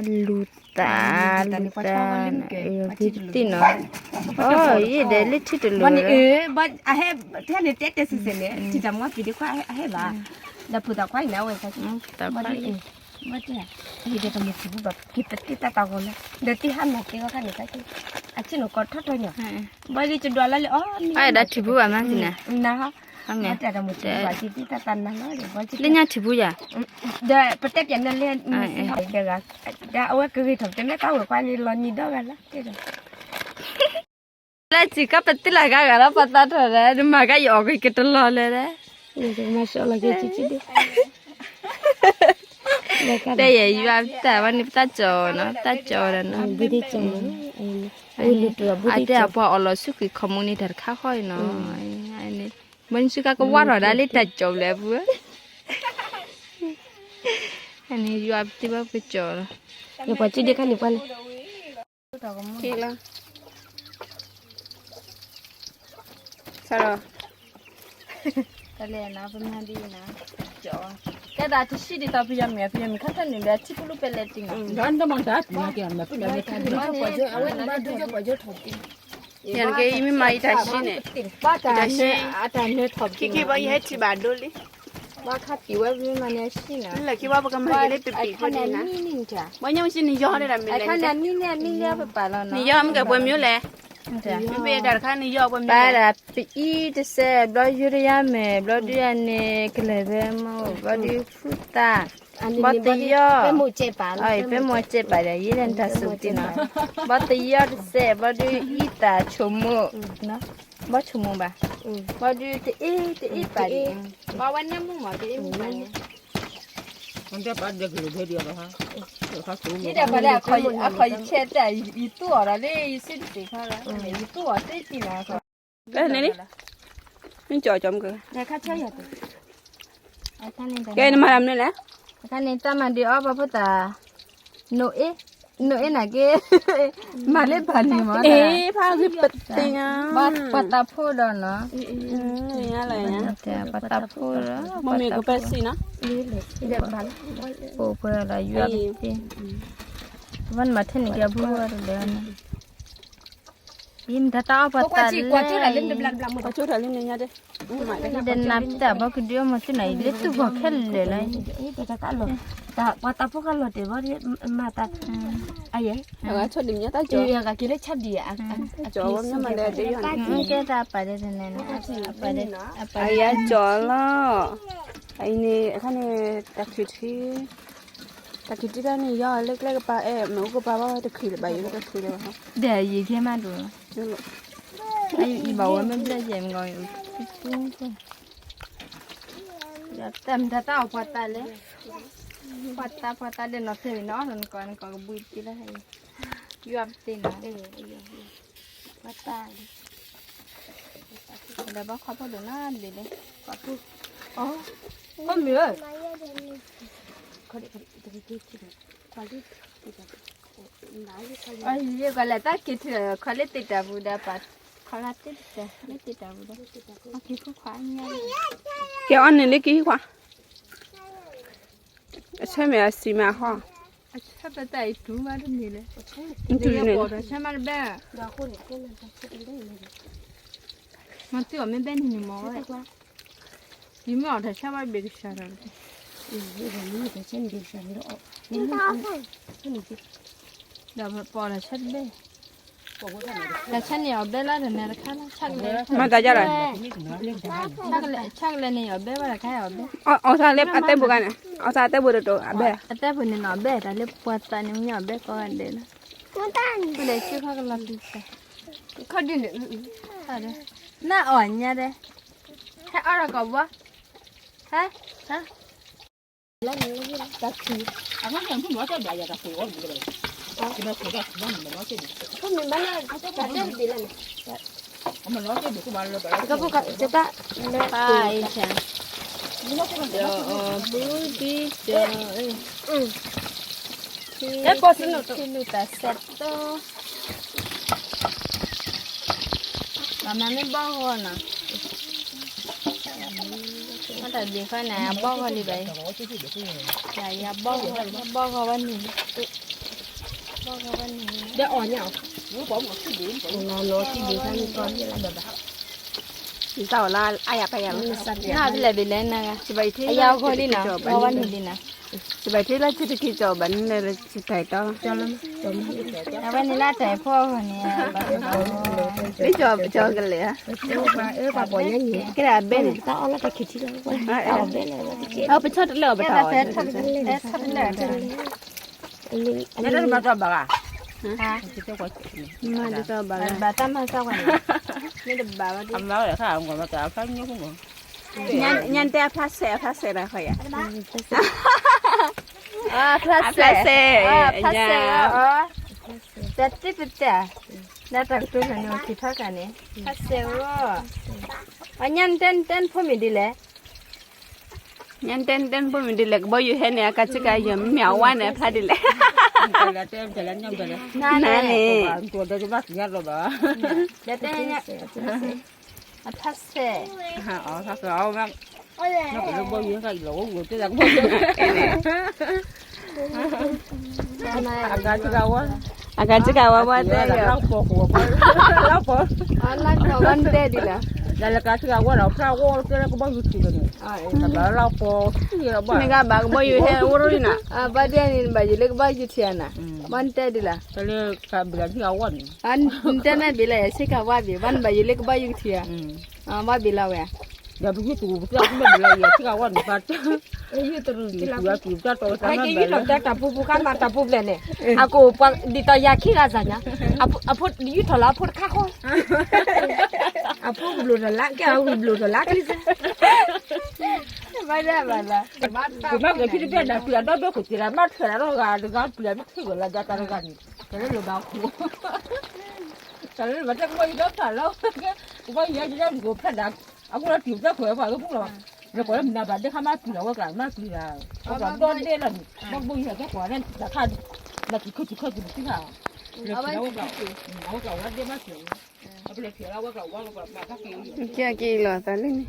လူၤသး လူၤသး ဂ့ၤတသ့ၣ်နီၤ, အိ ယဲၢ်ဒီးလၢထံတလိၤန့ၣ် တဲတဲစံစဲန့ၣ် ထံတမီၢ်က့ၤဒ်ခွါအဟဲဘၣ်, ဒီးဖိသၣ်ခွါအံၤန့ၣ် အဝဲ ဘၣ်တဲ ယဲၢ်ဒီးတမုာ်ထံဘူဘၣ် က့ၤပတ့တၢ်သးဂီၤလၢ ဒီးတ့ဟါမၢ်က့ၤဝဲခါန့ၣ် အဆ့ၣ်နီၤကီးထီၣ်ထီၣ်ညါ, ဘၣ်လံကဒွးလၢလၢအီၤ အဒၣ်ထံဘူဘၣ်မးန့ၣ်, နဟါ တမုာ်ထံဘူဘၣ် က့ၤတ့တၢ်သးနၤလီၤ လၢညါထံဘူယၤ, ဒီးပတဲပၠးနလဲၣ်နစံးဟီၣ်ဒဲးဂၤ, ဒီးအဝဲကဂ့ၤထီၣ်ပတဲမ့ၢ်တၢ်ဝဲၤခွါန့ၣ် လီၤနံၤဒီဂၤလၢ လၢစံးကပတ့လၢ်ဂၤဂၤလီၤ ပှၤသးထီၣ်ဒီး နမၤကါယအီၣ်က့ၤကတလီၤလၢၤဒီး, တဲယဲၢ်ယွၤပတၢ်ဝဲန့ၣ် ပတၢ်ကၠီၤနီၤ တၢ်ကၠီၤဒီးနီၤ, အတဲအပှၤအီၣ်လီၤဆူကွံာ်ခီမူန့ၣ် တၢ်တခါဃီအံၤနီၤ, မ့ၢ်နစုကါကဝါထီၣ်ဒၣ်လၢတၢ်ကၠီၤဘျဲၣ်ပူၤ, အန့ၣ်ယွၤပတ့ဘၣ်ပကၠီၤလီၤ, ပှၤစုဒ့ခါန့ၣ်ပှၤလဲၣ် က့လီၤ, ဆၢလီၤ, တၢ်လဲၣ်နီၤ ပမၤဒ်အံၤနီၤ, ကၠီၤ, ကဲဒၣ်တဆံဒ်သိးပယီၤမ့ၢ် ပယီၤမ့ၢ်ခါဆၢန့ၣ်ဒီး ထံဖလူပဲလဲၣ်တံၢ်နီၤ, ဒီးနတမၤတၢ်တံၢ်နီၤက့ၤ အဝဲနဘၣ်ဒုးကၠီၤပှၤကၠီထီၣ်တံၢ် ယၤနက့ ယမ့ၢ်မၤအံၤတၢ်ဆံန့ၣ်, တၢ်ဆံ, ခံခံဘီယဟဲထံၣ်ဘၣ်ဒိလံ, ဘၣ်ခါပံၤဝဲမ့ၢ်မၤန့ၣ်အဆံနီၤ, လၢခံဘၣ်ပကမၤက့ၤလၢတပံၤဖိန့ၣ်နီၤ, ဘီညါမ့ၢ်ဆံနယီၢ်ဒၣ်မ့ၢ်လဲၣ်, အခါန့ၣ်မံန့ၢ်အမံလၢပပာ်လီၤနီၤ, နယီၢ်မ့ၢ်ကဲပှဲၤမံၤလဲၣ်, မ့ၢ်ပတၢ်တခါနယီၢ်ပှဲၤမံၤ, ပာ်ဒၣ်ပအံတစဲး ဘျီဒုးယၤမဲာ် ဘျီဒုးယၤန့ၣ် ကလဲၤဖဲမ့ၢ် ဘျီဒုးဖုသး ဘီတယီၢ်, ပဲမိၢ်စဲးပာ်ဒီး ယဲဒၣ်နတၢ်စူၢ်တံၢ်နီၤ, ဘီတယီၢ်တစဲး ဘီဒုးအံသးဆိကမိၣ်, ဘီဆိကမိၣ်ဘၣ်, ဘီဒုးတအ့ၣ်တအ့ၣ်ပာ်ဒံး, ဘီဝဲနၢမူမးတအ့ၣ်မူဘၣ်န့ၣ်, ယဲဒၣ်ပှၤလၢအခီၣ်ယဆဲးတၢ် ယသူအီၤဒီးလၢယစုတသ့ၣ်ခါလီၤ, ယသူအီၤတ့ၢ်တံၢ်နီၤ, ဖဲန့ၣ်လံ, မ့ၢ်ကၠီကၠီမုၢ်က, ကဲနမၤတၢ်မနုၤလဲၣ်, အခါန့ၣ်တၢ်မၤဒုးအီၣ်ပှၤဖိသၣ်, နိၣ်အ့ၣ်, နိၣ်အ့ၣ်နၤက့, မၤလၢပှၤန့ၣ်မး, အ့ၣ်ဖးဂ့ၤပသ့ၣ်ညါ, ပှၤသးဖိဒီးနီၤ, ပှၤသးဖိဒီး, မ့ၢ်ကပၢၢ်စံၣ်နီၤ, ပှၤသးဖိ, ပှဲၤလီၤယွၤတသ့, ပှၤနမၤထဲန့ၣ်က့ၤအဘူၣ်ဝဲတလၢန့ၣ် ယမ့ၢ်တၢ်တၢ်အီၣ်ပှၤသးလဲၣ်, ယဒနၤပတၢ်ဘီကဒုအီၣ်မၤသုနၤ ယလၢသူၣ်ဖီခဲလၢာ်လီၤ, ပှၤသးဖိဃါလီၤတဲာ်ဘီ, မၤသး, အယဲ, က့ၤလၢဆါဒံး, ကဲတၢ်ပာ်ဒဲးတန့ၣ်, အယၤကၠီလီၤ, အအံၤန့ၣ် အခါန့ၣ်, တၢ်ခံးထံ တၢ်ခံးတံၢ်တၢ်န့ၣ် ယီၢ်လၢကျဲကပၤအဲၣ် မ့ၢ်အိၣ်ကပၤဘၣ်ဝဲတချုးလၢၤဘၣ်ဟီ, ဒီးယံာ်ခဲမးဒိၣ်လီၤ, အအံၤဘၣ်ဝဲမ့ၢ်ဘျဲၣ်ယဲၢ်မ့ၢ်ဂီၤ, တၢ်မ့ၢ်တၢ်တၢ်အီၣ်ပှၤသးလဲၣ်, ပှၤသးပှၤသးဒီးနီၤဖဲန့ၣ်နီၤ နကီၢ်နကီၢ်ကဘှံးတ့ၢ်လၢဟဲ, ယွၤပသ့ၣ်နီၤ, ပှၤသး ဒီးဘီခီဖိဒိၣ်နီၤဒ်လဲၣ်, ဖိမုၣ်ဧၢ, ယကလဲၤတၢ်က့ၤထံၣ်ခီလၢသ့ၣ်တၢ်ပူၤဒီးပာ်, ခီလၢသ့ၣ်တၢ်, လၢသ့ၣ်တၢ်ပူၤဒီး, က့ၤခွါခွါညါ, ကဲအီၤန့ၣ်လၢကဟံၣ်ခွါ, အဆၢမ့ၢ်အစံးမ့ၢ်အဟီ, အဆၢပတၢ်အံၤတူၢ်မးတမံၤလဲၣ်, တူၢ်န့ၣ်, ပီၣ်တၢ်ဆၢမးတဘဲ, မၤတုၤအီၤမ့ၢ်ဘဲန့ၣ်န့ၣ်မ့ၢ်ဝဲ, ယမ့ၢ်အီၣ်တၢ်ဆၢဝဲဘ့ၣ်ကစၢ်ဒီး, ဒီးပီၣ်တၢ်ဆၢတဘဲ, တၢ်ဆၢန့ၣ်အီၣ်ဘဲလီၤတၢ်န့ၣ်တခါလီၤ, မၤတၢ်ယါလီၤ, ဆၢကလဲၣ်န့ၣ်အီၣ်ဘဲဝဲတခါအီၣ်ဘဲ, အီၣ်သးလၢအတဲပူၤဂၤန့ၣ်, အီၣ်သးအတဲပူၤတတိၤအဘဲ, အတဲပူၤန့ၣ်နီၤအဘဲ တၢ်လၢပှၤသးန့ၣ်မ့ၢ်အီၣ်ဘဲကိးဂၤဒဲးလီၤ, ပလဲၤဆူခီကလီၤတူၢ်တၢ်, ခီဒုန့ၣ်, နအီၣ်ညါဒဲး, ဟဲအီၣ်တၢ်ကိာ်ဘီ, ဟဲ, ဟဲ ပၢ်အံၤဆၢ, ဒီးအီၤဘုဒံတၢ်, ထံလူၢ်သးစဲးတီ, မၤမ့ၢ်ဘီၣ်ဂီၤနီၤ, တၢ်ဘျုးဃီန့ၣ် အဘီၣ်ဂီၤလံဘၣ်အံၤ, ယဘီၣ်ဂီၤဝဲန့ၣ်လံ, ဒီးအီၣ်ညါအီၤ, နီၢ်နီၢ်ခံဘ့ၣ်, နီၢ်နီၢ်ခံဘ့ၣ် ဆါန့ၢ်ကီၢ်ဘ့ၣ်လၢဘၣ်ဘၣ်, နတၢ်အီၣ်လၢအယၢ်ပယၢ်လီၤ, နဖဲလဲၣ်ဘ့ၣ်လဲၣ်နဂၤ, အယၢ်အီၣ်ဃီလံနီၤ, ဝဲဝဲန့ၣ်လံနီၤ, စဘၣ်ထံလၢဆံတခံကၠီၣ်ဘၣ်န့ၣ်လၢဆံတၢ်တီ, အဝဲန့ၣ်လၢတၢ်ဖီအီၣ်ဃီန့ၣ်, လၢကၠီၣ်ကလဲၣ်ဧါ, ကဲဒၣ်အဘဲန့ၣ်, အပဆီတလဲအီၤပတၢ်အီၣ် မ့ၢ်တဘၣ်ဘၣ်ဂၤ, မ့ၢ်တဘၣ်ဘၣ်, ညါတဲအဖျါစဲး အဖျါစဲးတခီယၤ, အဖျါစဲး, အဖျါစဲး, တၢ်တ့ပတဲ, လၢတၢ်ကတိၤန့ၣ် အိၣ်ခံထီၣ်ကန့ၣ်, ဖျါစဲးဧၢ, အညါနတဲနတဲနဖိမံၤဒ်လဲၣ် ညါတဲတဲဖိမံၤဒ်လဲၣ် ကဘီယူၤဟဲန့ၣ် အကစၢ်ကယီၤမ့ၢ်အဝါန့ၣ် အဖျါဒ်လဲၣ်, နန့ၣ်, အဖျါစဲး, အကစၢ်ကဝါ, အကစၢ်ကဝါဘၣ်တဲ, နတဲဒ်လဲၣ်, လၢကစၢ်ကဝါဒီး ဖျါဝဲတဲလၢကဘီယူၤထံးန့ၣ် နကဘၣ်ကဘီယူၤဟဲအိၣ်ရူၢ်နၤ, ဘၣ်ဒဲန့ၣ် ဘၣ်ယိၤလၢကဘီယူၤထံးနၤ, ဘၣ်နတဲဒ်လဲၣ်, နတဲမ့ၢ်ဘ့ၣ်လၢယဆ့ကၤဝါဘ့ၣ် ဘၣ်နဘၣ်ယိၤလၢကဘီယူၤထံးဧါ, ဘၣ်ဘ့ၣ်လီၤဝဲ, ယုၢ်ထီၣ်တၢ်တၢ်ပူၤပူၤခါမးတၢ်ပူၤဖျဲးန့ၣ်, အကအိၣ်ပှၤဒ်သိးယၤခံဂၤစၢ်ညါ, အဖိယူၢ်ထီၣ်လၢအဖိတခါဃီ အဖိဘျိးထီၣ်လၢ ကဲအဝံၤဘျိးထီၣ်လၢချံစၢ်, ဘၣ်ဒၣ်ဘၣ်လၢ, ကမၤကဖံးတဘ့ၣ်ဒၣ်ပျံၤအဒီဘ့ၣ်ခိၣ်က့ၤဒၣ် မၤထွဲးဒၣ်ဒီးဂၤတဂၤ ပျံၤမ့ၢ်ထွဲးဂီၤလၢဒၣ်တၢ်တဂၤန့ၣ်, တၢ်လၢလိၣ်ဘၣ်ခိၣ်, တၢ်လၢလိၣ်ဘၣ်တဲကဘီယူၤဒီဖျါလီၤ, ကဘီယူၤယၤယၤဒ်ကိးဖျါဒၣ်, အဃိလီၤတံၢ်ပတၢ်ခိၣ်ဝဲပှၤကပူၤလီၤ, နကွၢ်လၢမုၢ်နၤဘၣ်ဒ့ခါမၤပျံၤလီၤဝဲကျါ မၤပျံၤဒၣ်, အဒီဒ့လီၤန့ၣ် ဘၣ်ကဘီယူၤဟဲကဲကွၢ်လၢတၢ်ခါ, နကံၢ်ခူသူၣ်ခူသူၣ်တထံၣ်ခါ, လၢပျံၤလီၤဝဲကျါ, အဝဲကျါဝဲဒ့မၤပျံၤ, အပျဲၢ်ပျံၤလီၤဝဲကျါဝဲပှၤမၤတၢ်က့ၤ, ကဲက့ၤလီၤသးလၢန့ၣ်,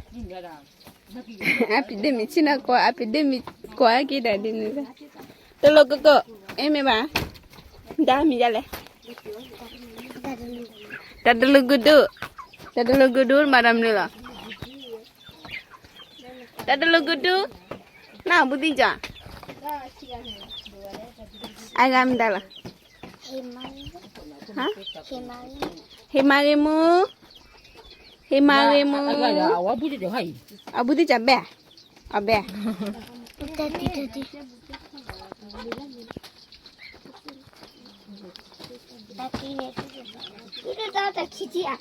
အပျံၤဒ့မ့ၢ်ဆ့ၣ်နီၤကီး အပျံၤဒ့မ့ၢ်ကွၢ်က့ၤဒၣ်ဒ်န့ၣ်, တလိၣ်ကကီး, အ့မ့ၢ်ဘၣ်, ဒါမံၤဒ်လဲၣ်, တၢ်တလိၣ်ကဒု, တၢ်တလိၣ်ကဒုမၤတၢ်မနုၤလီၤ, တၢ်တလိၣ်ကဒု, နဘူးသံၣ်ကီး, အဂၤမတၤလီၤ, ဟ့ၣ်မၤဂ့ၤမူ, ဟ့ၣ်မၤဂ့ၤမူ, အဘူးသံၣ်ကီးဘဲ, အဘဲ, ဒီးအီၣ်ဒံးတဂ့ၤ, ဒီးအီၣ်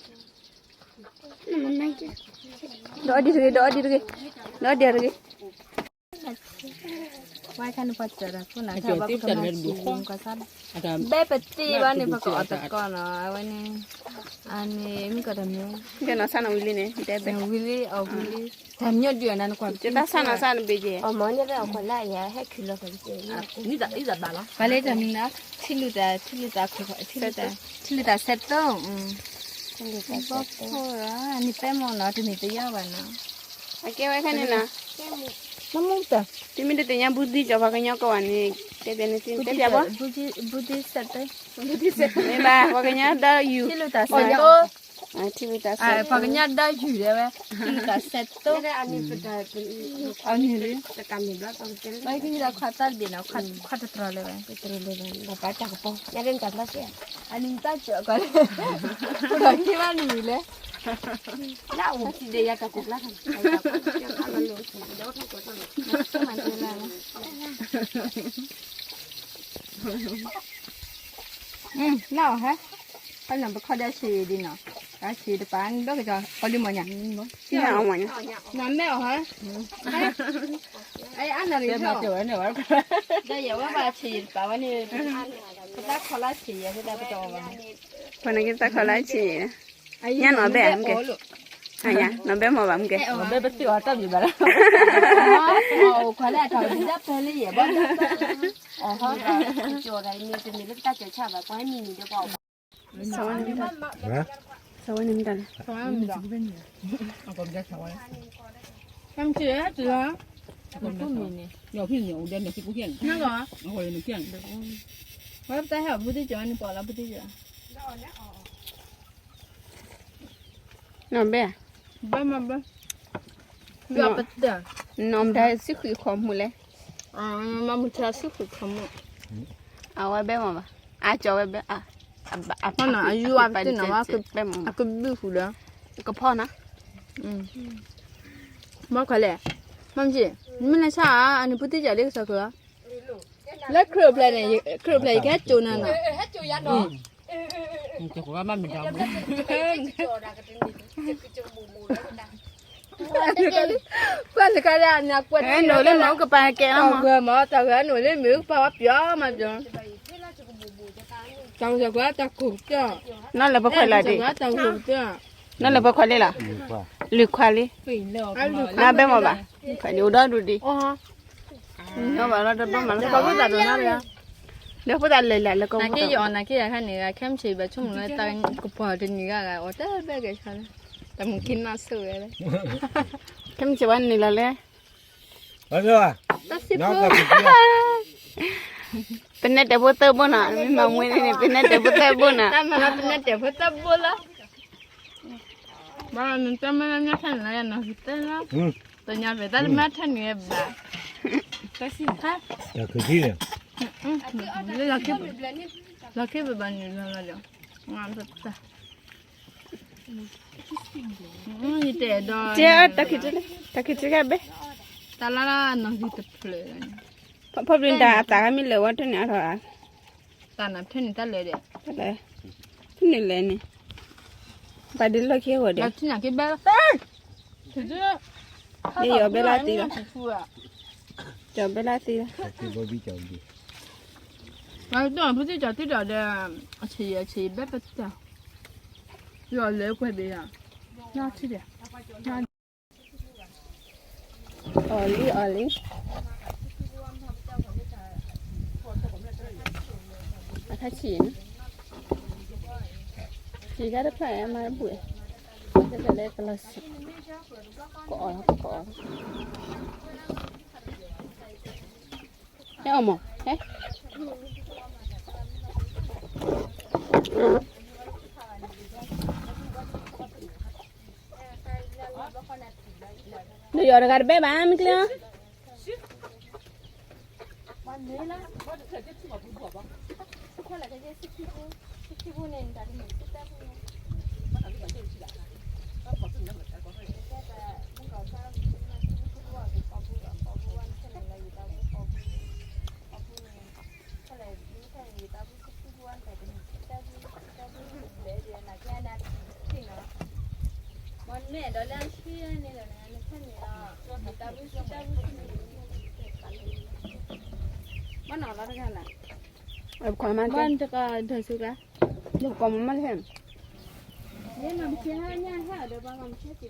ဒံးတဂ့ၤ, ဒီးအီၣ်ဒံးတဂ့ၤ, ဝဲခါန့ၣ်ပှၤစၢၤတၢ်ခိၣ်နၤ ဘဲပတ့ဘၣ်န့ၣ် ပကအီၣ်တကီၢ်နီၤ အဝဲန့ၣ်, အန့ၣ်မ့ၢ်ကီးတမ့ၢ်, ကဲနီၤဆၣ်နီၤဝံၤလံန့ၣ် တဲဘဲ, ဝံၤလံ အီၣ်ဝံၤလံ, တၢ်မညီဒုးအနၤနကွၢ် ကဲတၢ်ဆၣ်နီၤဆၣ်နဘ့ၣ်ကဲ, အမ့ၢ်န့ၣ်ဘဲအီၣ်ခွါလၢအယၤဟဲခုၣ်လီၤကဲ, ပှၤလၢတၢ်မံၤနီၤ, ထံလုၢ်တၢ်, ထံလုၢ်တၢ်, ထံလုၢ်တၢ်ဆဲးသိ, ဘီဖိ, န့ၣ်ပဲမ့ၢ်နီၤ တမ့ၢ်တယါဘၣ်နီၤ, အကဲဝဲခဲန့ၣ်နီၤ, တမ့ၢ်တသ့ၣ်ညါဘူးသံၣ်ကီး ပှၤကညီကိးဂၤန့ၣ်, တဲဘၣ်န့ၣ်သ့ၣ်ညါ, ဘူးသံၣ်ဆဲးသိ, မ့ၢ်ဘၣ် ပှၤကညီဒီးယူၤ, ထံလုၢ်တၢ်ဆဲးသိ, ထံလုၢ်တၢ်ဆဲးသိ, ပှၤကညီဒီးယူၤဒၣ်ဝဲ, ထံလုၢ်တၢ်ဆဲးသိ, အန့ၣ်လံ, ဘၣ်က့ၤဒီးခွါသၣ်တဘ့ၣ်နီၤ, ခွါတတြီၤလၢၤဝဲ, တၢ်ကပီၤ, ညါဒ်တၢ်ဘျီစဲး, အန့ၣ်တၢ်ကၢၤကီးလဲၣ်, အိၣ်ဒီးက့ၤဘၣ်နံၤလဲၣ်, လၢအိၣ်စံးဒီးယၤတၢ်ကူၣ်ကျါ, လၢအီၣ်ဟဲ, ခီနၤပခီဒီးဆံးယံၤဒ်နီၤ, ဆံးတပၤဒိၣ်ကစီၤ ကီးလံမီၢ်ညါ, နမဲာ်အီၣ်ဟဲ, အနၣ်ရံၣ်ထီၣ်, ဒီးယဝဲဘၣ်ဆံးယံၤတပၤဝဲန့ၣ်, ပတၢ်ခီလၢဆံးယံၤ ပတၢ်ပတအီၣ်ဘၣ်, ပှၤန့ၣ်က့ၤတၢ်ခီလၢဆံးယံၤ, ညါနီၢ်ဘဲမ့ၢ်ကဲ, ညါနီၢ်ဘဲမ့ၢ်ဘၣ်မ့ၢ်ကဲ, ဘဲပသ့ၣ်အီၤတၢ်ဘျုးဘၣ်လီၤ, အိၣ်ခွါလၢအထီၣ်ဒ်တၢ်ပၢလၢယဲၢ်ဘီ, အီၣ်ဟီ, ကၠီၤတၢ်အံၤန့ၣ် တမ့ၢ်လၢပတၢ်ကၠီၤဆၣ်ဘၣ် ပှၤဟဲမံၤမံၤဒီးပှၤအီၣ်ဘၣ်, သဝဲန့ၣ်မတၤလဲၣ်, သဝဲန့ၣ်, မ့ၢ်န့ၣ်, နဖုမံၤန့ၣ်, နကီၢ်, ဝဲပတၢ်ဟဲအီၤဖုသ့ၣ်ကၠီၤန့ၣ် ပှၤလၢဖုသ့ၣ်ကၠီၤ နီၢ်ဘဲၣ်, ဘၣ်မၤဘၣ်, နီၢ်ပတၢၢ်, နီၢ်မတၤစံဃုာ်ခီမူလဲၣ်, မၤမူထါစံဃုာ်ခီမူ, အဝဲဘဲမၤဘၣ်, အကၠီၤဝဲဘဲ, အယုၢ်အပတၢၢ်နီၤ, အကဘုၣ်ဃုာ်ဒီး, ကဖီၣ်နီၤ, မ့ၢ်ခွါလဲၣ်, မ့ၢ်မ့ၢ်လဲၤဆါအါ, အန့ၣ်ဖုသ့ၣ်ကၠီၤလၢကစီၤကၢၤ လၢခရံာ်အိၣ်ဖျဲၣ်န့ၣ်, ခရံာ်အိၣ်ဖျဲၣ်ယကဟဲကၠိနၤနီၤ, ပှၤန့ၣ်ခါဒၣ်နကွဲး, နအိၣ်လၢမ့ၢ်ကပၤကဲလီၤမး, တၢ်ဂၤမး, တၢ်ဂၤနအိၣ်လၢမ့ၢ်ကပၤဝဲပျီမးပျီ, တၢ်ဂၤကွဲးတၢ်ကိၢ်ကၠီၤ, နီၢ်လၢပခွဲးလၢာ်ဒံး, နီၢ်လၢပခွဲးလံလီၤ, လုၢ်ခွါလံ, နီၢ်ဘဲမၤဘၣ်, ခွဲးဒံးအိၣ်ဒီဒူၣ်ဒံး နီၢ်ဘၣ်လီၤတဘျီမးလီၤ, ဒီးဖိသၣ်လၢာ်လၢာ်လၢကီၢ်, နာ်က့ယအီၤ နာ်က့ယခါန့ၣ် ခဲမုၢ်ဆ့ၣ်ဘၣ်ဆိကမိၣ်လၢတၢ်ကပီၤတနံၤဂၤဂၤ အီၤတဘၣ်ကဲဆါလၢ, တၢ်မုၢ်က့ၤနၢ်ဆိၣ်ဝဲလၢ, ခဲမုၢ်ဆ့ၣ်ဝဲန့ၣ်လီၤလၢ, တၢ်စံးဖိ, ပနဲၣ်တဲာ်ဖိသၢဘိနီၤ, မ့ၢ်မၤမွ့န့ၣ် ပနဲၣ်တဲာ်ဖိသၢဘိနီၤ, တၢ်မၤလၢပနဲၣ်တဲာ်ဖိသၢဘိလီၤ. ဘၣ်နတမ့ၢ်လၢညါထၢၣ်န့ၣ်လၢယနီၢ်ကတဲလီၤ, တညါဖဲတၢ်တမ့ၢ်ထၢၣ်န့ၣ်ဘၣ်, တၢ်ခံထံၣ်န့ၣ်, လီၤခ့ဘၣ်ဘၣ်န့ၣ်လီၤလီၤဒီး, ယတဲဒီး, တၢ်ခံထံၣ်, တၢ်ခံထံၣ်ကဘဲ, တၢ်လၢနီၢ်ကတဖျၢၣ်, ဖီၣ်ပျံၤတၢ်အသးဂၤမ့ၢ်လဲၤဝဲထၢၣ်န့ၣ်အထီၣ်ဧါ တၢ်နၤထၢၣ်န့ၣ်တၢ်လဲၤဒီး, တၢ်လဲၤ, ဖဲန့ၣ်လဲၤန့ၣ်, ပှၤဒုးလီၢ်ခံဝဲဒီး, လၢထံၣ်နၤက့ဘဲလီၤ, ယီၤဘဲလၢသံလီၤ, ယီၤဘဲလၢသံလီၤ, ပှၤကတီၢ်ဖုသ့ၣ်ကၠီၤတံၢ်ဒီး, အဆံးယဲဆံးယဲဘဲပတၢ်, ယီၤလဲၤကွဲးဘဲယၤ, နထံၣ်ဒီး အီၣ်လံအီၣ်လံ, အခါဆံးန့ၣ်, ဆံးခါတဖျၢၣ်မၤဘူၣ်, တဖျၢၣ်လၢကလီၤဆံး, ကအီၣ်လီၤကအီၣ်လီၤ, ဟဲအီၣ်မး, ဟဲ နယီၤတဂၤတဘဲဘၣ်မ့ၢ်ကျဲ,